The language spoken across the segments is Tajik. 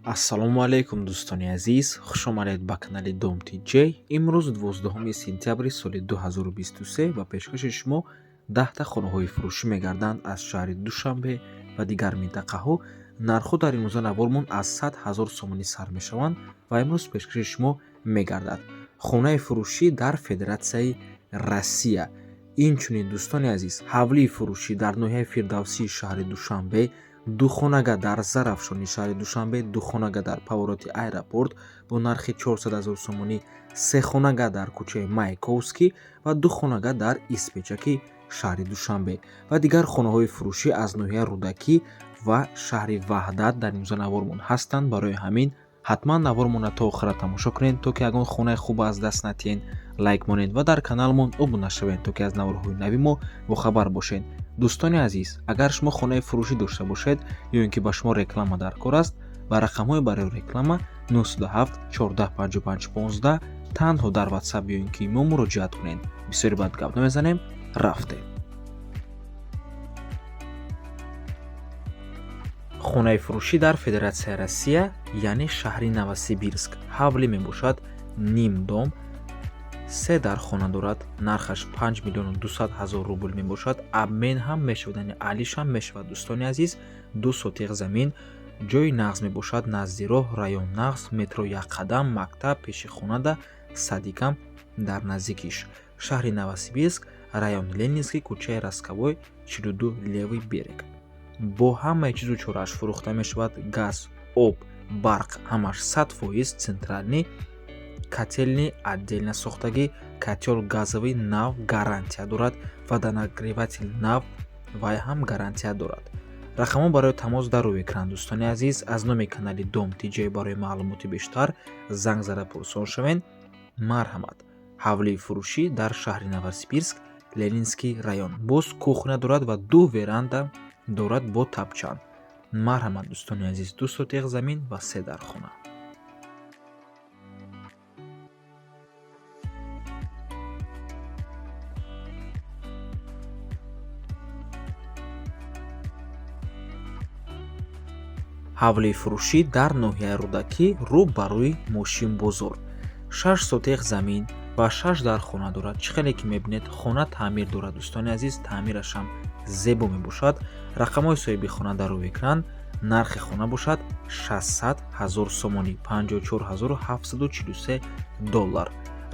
Ассалому алайкум, дӯстони азиз, хушомадед ба канали Дом ТJ. Имрӯз 12 сентябри соли 2023 ба пешкаши шумо 10-та хонаҳои фурӯшӣ мегарданд аз шаҳри Душанбе ва дигар минтақаҳо. Нархҳо дар имрӯза навормон аз 100 ҳазор сомонӣ сар мешаванд ва имрӯз пешкаши шумо мегардад хонаи фурӯшӣ дар Федератсияи Россия. Инчунин, дӯстони азиз, ҳавлии фурӯшӣ дар ноҳияи Фирдавсии шаҳри Душанбе, духонага дар Зарафшони шаҳри Душанбе, духонага дар повороти аэропорт бо нархи 400 ҳазор сомонӣ, сехонага дар кӯчаи Маяковский ва духонага дар Испечаки шаҳри Душанбе ва дигар хонаҳои фурӯшӣ аз ноҳияи Рӯдакӣ ва шаҳри Ваҳдат дар имрӯза навормон ҳастанд. Барои ҳамин ҳатман навормонро то охира тамошо кунед, то ки ягон хонаи хуб аз даст натиҳед. Лайк монед ва дар каналмон обуна шавед, то ки аз наворҳои нави мо бохабар бошед. Дӯстони азиз, агар шумо хонаи фурӯшӣ дошта бошед ё ин ки ба шумо реклама дар кор аст, ба рақамҳои барои реклама 907 14 55 15 танҳо дар WhatsApp ё ин ки мо муроҷиат кунед. Бисёри бад гап намезанем, рафтем. Хонаи фурӯшӣ дар Федератсияи Россия, яъне шаҳри Новосибирск, ҳавлӣ мебошад, ним дом, се дар хона дорад. Нархаш 5 миллиону 200 ҳазор рубл мебошад. Обмен ҳам мешавад, яъне алиш ҳам мешавад. Дӯстони азиз, 2 сотих замин, ҷои нағз мебошад, назди роҳ, район нағз, метро як қадам, мактаб пеши хонада, садик ам дар наздикиш. Шаҳри Новосибирск, район Ленинский, кӯчаи Ростковой, 42, левый берег. Бо ҳамаи чизу чорааш фурӯхта мешавад: газ, об, барқ ҳамаш 100%, центральный котельный отдельно сохтагӣ, котёл газовый нав, гарантия дорад, водонагреватель нав, вай ҳам гарантия дорад. Рақамҳо барои тамос дар рӯи экран. Дӯстони азиз, аз номи канали Дом ТJ барои маълумоти бештар занг зада пурсон шавед. Марҳамат. Ҳавлии фурӯшӣ дар шаҳри Новосибирск, Ленинский район, боз кухня дорад ва ду веранда дорад бо тапчан. Марҳамат, дӯстони азиз, 2 сотих замин ва се дархона. Ҳавлии фурӯшӣ дар ноҳияи Рӯдакӣ, рӯ ба рӯи мошинбозор, 6 сотих замин ва шаш дар хона дорад. Чӣ хеле ки мебинед, хона таъмир дорад. Дӯстони азиз, таъмираш ҳам зебо мебошад. Рақамҳои соҳиби хона дар рӯи экран. Нархи хона бошад 600 ҳазор сомонӣ, 54 743 доллар.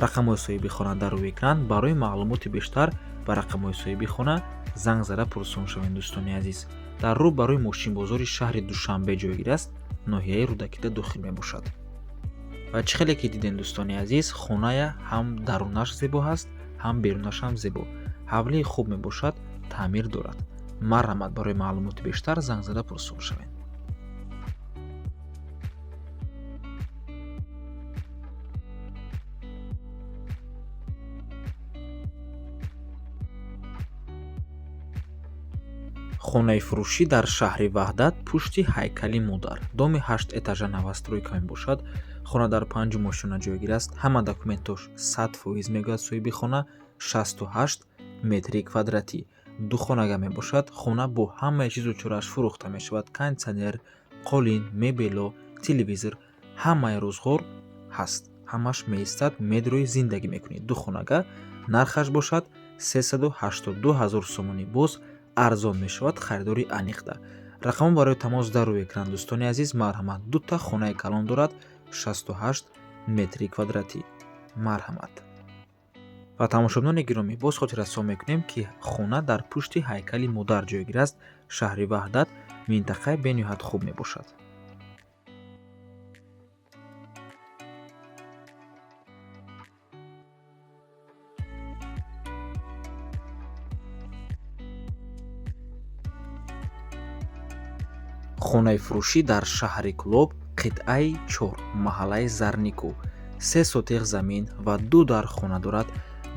Рақамҳои соҳиби хона дар рӯи экран. Барои маълумоти бештар ба рақамҳои соҳиби хона занг зада пурсон шавед. Дӯстони азиз, дар рӯ ба рӯи мошинбозори шаҳри Душанбе ҷойгир аст, ноҳияи Рӯдакида дохил мебошад. Ва чӣ хеле ки дидем, дӯстони азиз, хоная ҳам дарунаш зебо ҳаст, ҳам берунаш ҳам зебо. Ҳавлии хуб мебошад, таъмир дорад. Марҳамат, барои маълумоти бештар занг зада пурсон шавед. Хонаи фурӯшӣ дар шаҳри Ваҳдат, пушти ҳайкали модар, доми ҳашт этажа, новостройка мебошад. Хона дар панҷум ошёна ҷойгир аст. Ҳама документош 100%, мегӯяд соҳиби хона. 68 метри квадратӣ, духонага мебошад. Хона бо ҳамаи чизу чорааш фурӯхта мешавад: кондитсионер, қолин, мебело, телевизор, ҳамаи рӯзғор ҳаст, ҳамаш меистад, медрои зиндагӣ мекунед. Духонага, нархаш бошад 382 ҳазор сомонӣ, боз арзон мешавад харидори аниқда. Рақамҳо барои тамос дар рӯи экран. Дӯстони азиз, марҳамат. Дута хонаи калон дорад, 68 метри квадратӣ. Марҳамат. Ва тамошобинони гиромӣ, боз хотиррасон мекунем, ки хона дар пушти ҳайкали модар ҷойгир аст, шаҳри Ваҳдат, минтақаи бениҳоят хуб мебошад. Хонаи фурӯшӣ дар шаҳри Кӯлоб, қитъаи 4, маҳаллаи Зарнику, 3 сотих замин ва ду дар хона дорад.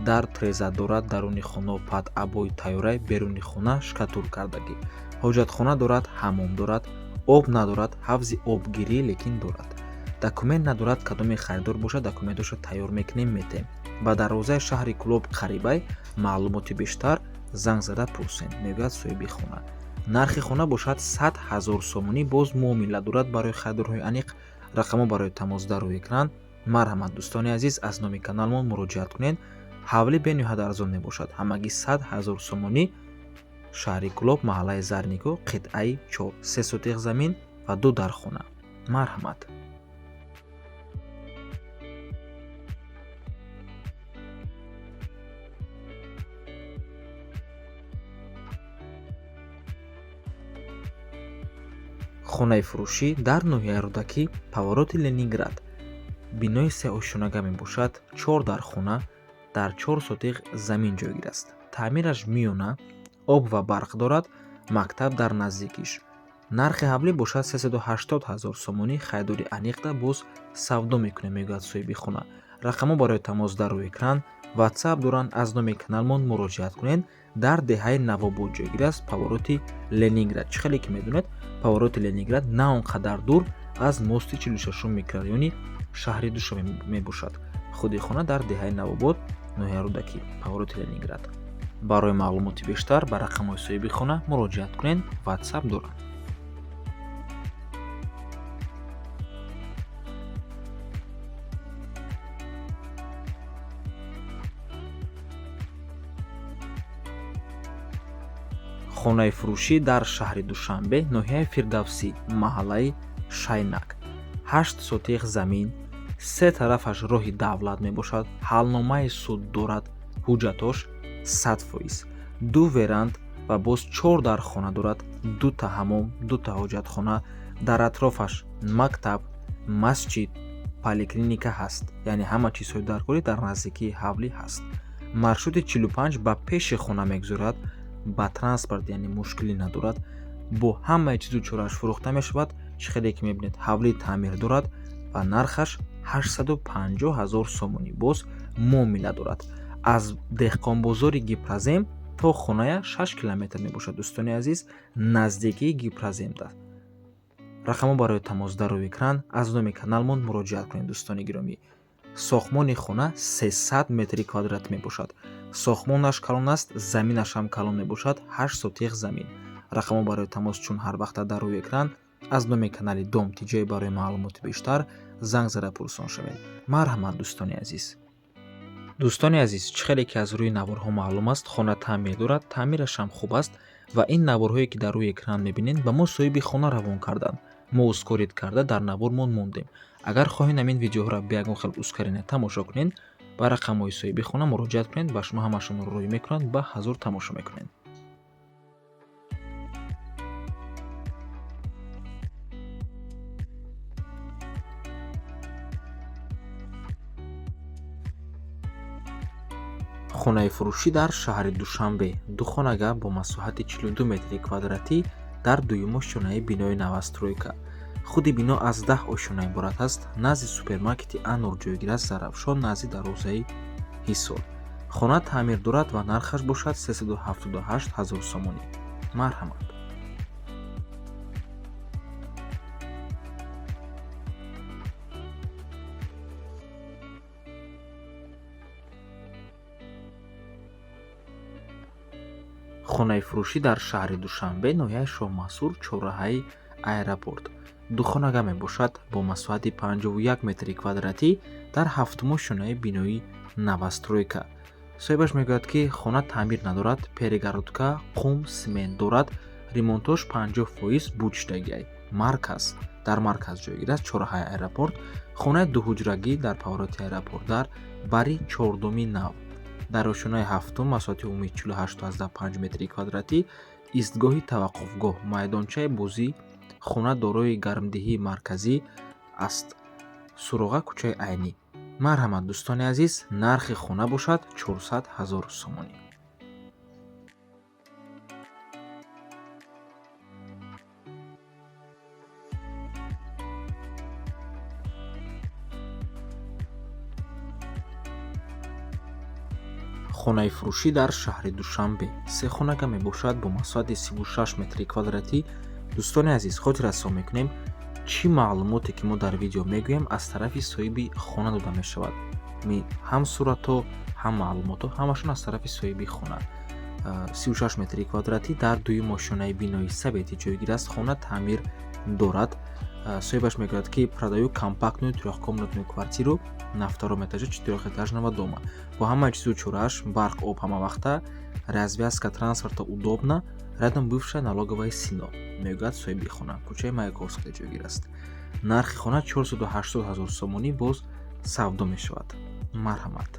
Дар треза дорад, даруни хона под обои тайёрай, беруни хона штукатур кардагӣ. Ҳоҷатхона дорад, ҳаммом дорад, об надорад, ҳавзи обгирӣ лекин дорад. Документ надорад, кадоме харидор бошад, документошро тайёр мекунем, метем. Ба дарвозаи шаҳри Кӯлоб қарибай. Маълумоти бештар занг зада пурсем, мегӯяд соҳиби хона. Нархи хона бошад 100 000 сомонӣ, боз муомила дорад. Барои харидорҳои аниқ рақамҳо барои тамос дар рӯи экран. Марҳамат, дӯстони азиз, аз номи каналмон муроҷиат кунед. Ҳавлӣ бениҳоят арзон мебошад, ҳамагӣ 100 000 сомонӣ. Шаҳри Кӯлоб, маҳаллаи Зарникӯ, қитъаи 4, 3 сотиқ замин ва 2 дархона. Марҳамат. Хонаи фурӯшӣ дар ноҳияи Рӯдакӣ, повороти Ленинград. Бинои сеошёнага мебошад, 4 дархона, дар 4 сотиқ замин ҷойгир аст. Таъмираш миёна, об ва барқ дорад, мактаб дар наздикиш. Нархи ҳавлӣ бошад 380 000 сомонӣ. Харидори аниқда боз савдо мекунем, мегӯяд соҳиби хона. Рақамҳо барои тамос дар рӯи экран, WhatsApp доранд, аз номи каналмон муроҷиат кунед. Дар деҳаи Навобод ҷойгир аст, повороти Ленинград. Чӣ хеле ки медонед, повороти Ленинград на он қадар дур аз мости 46 микрорайони шаҳри Душанбе мебошад. Худи хона дар деҳаи Навобод, ноҳияи Рӯдакӣ, повороти Ленинград. Барои маълумоти бештар ба рақамҳои соҳиби хона муроҷиат кунед, WhatsApp доранд. Хонаи фурӯшӣ дар шаҳри Душанбе, ноҳияи Фирдавсӣ, маҳаллаи Шайнак. 8 сотиқ замин, 3 тарафаш роҳи давлат мебошад, ҳалномаи суд дорад, ҳуҷҷатош 100%. 2 веранд ва боз 4 дархона дорад, 2 та ҳамом, 2 та ҳоҷатхона. Дар атрофаш мактаб, масҷид, поликлиника ҳаст. Яъне ҳама чизҳои даркорӣ дар наздикии ҳавлӣ ҳаст. Маршрути 45 ба пеши хона мегузарад, ба транспорт яъне мушкилӣ надорад. Бо ҳамаи чизу чорааш фурӯхта мешавад. Чӣ хеле ки мебинед, ҳавлӣ таъмир дорад ва нархаш 850 000 сомонӣ, боз муомила дорад. Аз деҳқонбозори Гипрозем то хоная 6 километр мебошад, дӯстони азиз, наздикии Гипроземда. Рақамҳо барои тамос дар рӯи экран, аз номи каналмон муроҷиат кунед, дӯстони гиромӣ. Сохтмони хона 300 метри квадрат мебошад. Сохтмонаш калон аст, заминаш ҳам калон мебошад, 8 сотиқ замин. Рақамҳо барои тамос чун ҳар вақта дар рӯи экран. Аз номи канали Дом Тиҷой барои маълумоти бештар занг зада пурсон шавед. Марҳамат, дӯстони азиз. Дӯстони азиз, чӣ хеле ки аз рӯи наворҳо маълум аст, хона таъмир дорад, таъмираш ҳам хуб аст ва ин наворҳое ки дар рӯи экран мебинед, ба мо соҳиби хона равон карданд. Мо ускорить карда дар навормон мондем. Агар хоҳед ҳамин видеоҳоро бе ягон хел ускорения тамошо кунед, ба рақамҳои соҳиби хона муроҷиат кунед, ба шумо ҳамашонро рӯй мекунанд, ба ҳазур тамошо мекунед. Хонаи фурӯшӣ дар шаҳри Душанбе, духонага бо масоҳати 42 метри квадратӣ дар дуюм ошёнаи бинои новостройка. Худи бино аз 10 ошёна иборат аст. Назди супермаркети Анур ҷойгир аст, Зарафшон, назди дарвозаи Ҳисор. Хона таъмир дорад ва нархаш бошад 378 000 сомонӣ. Марҳамат. Хонаи фурӯшӣ дар шаҳри Душанбе, ноҳияи Шоҳмансур, чорраҳаи аэропорт. Духонага мебошад бо масоҳати 51 метри квадратӣ дар ҳафтум ошёнаи бинои новостройка. Соҳибаш мегӯяд, ки хона таъмир надорад, перегородка, қум, смент дорад, ремонтош 50% буд шудагиай. Марказ, дар марказ ҷойгир аст, чорраҳаи аэропорт. Хонаи дуҳуҷрагӣ дар повороти аэропорт дар бари чордуми нав. Дар ошёнаи ҳафтум, масоҳати умумии 48,5 метри квадратӣ, истгоҳи таваққуфгоҳ, майдончаи бозӣ, хона дорои гармдиҳии марказӣ аст. Суроға кӯчаи Айнӣ. Марҳамат, дӯстони азиз, нархи хона бошад 400 000 сомонӣ. Хонаи фурӯшӣ дар шаҳри Душанбе, сехонага мебошад бо масоҳати 36 метри квадратӣ. Дӯстони азиз, хотиррасон мекунем, чӣ маълумоте ки мо дар видео мегӯем, аз тарафи соҳиби хона дода мешавад. Ҳам суратҳо, ҳам маълумотҳо ҳамашон аз тарафи соҳиби хона. 36 метри квадратӣ дар дуюм ошёнаи бинои советӣ ҷойгир аст. Хона таъмир дорад. Соҳибаш мегӯяд, ки продаю компактную трехкомнатную квартиру на втором этаже четырехэтажного дома бо ҳама чизу чорааш, барқ, об ҳамавақта, развязка транспорта удобна, рядом бывшая налоговая СИНО, мегӯяд соҳиби хона. Кӯчаи Маяковская ҷойгир аст. Нархи хона 480 ҳазор сомонӣ, боз савдо мешавад. Марҳамат.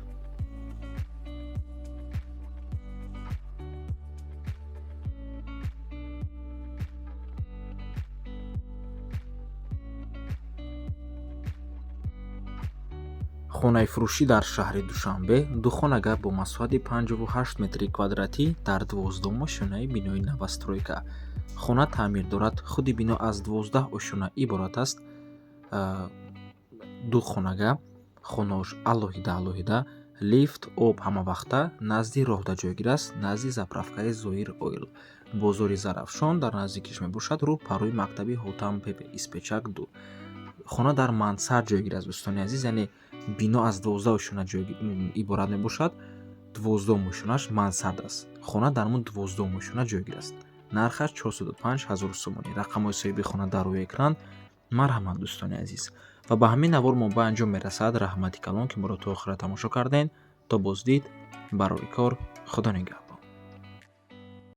Хонаи фурӯшӣ дар шаҳри Душанбе, духонага бо масоҳати 58 метри квадратӣ дар 12-ум ошёнаи бинои новостройка. Хона таъмир дорад. Худи бино аз 12 ошёна иборат аст. Ду хонага, хонаош алоҳида алоҳида, лифт, об ҳамавақта, назди роҳда ҷойгир аст, назди заправкаи Зоир Ойл. Бозори Зарафшон дар наздикиш мебошад, рӯ парои мактаби Ҳотам Пепе Испечак 2. Хона дар мансард ҷойгир аст, дӯстони азиз, яъне бино аз 12 ошёна иборат мебошад, 12-ум ошёнаш мансард аст. Хона дар ҳамун 12-ум ошёна ҷойгир аст. Нархаш 405 ҳазор сомонӣ. Рақамҳои соҳиби хона дар рӯи экран. Марҳамат, дӯстони азиз. Ва ба ҳамин навор мо ба анҷом мерасад. Раҳмати калон, ки моро то охира тамошо кардем. То боздид, барори кор, Худо нигаҳбон.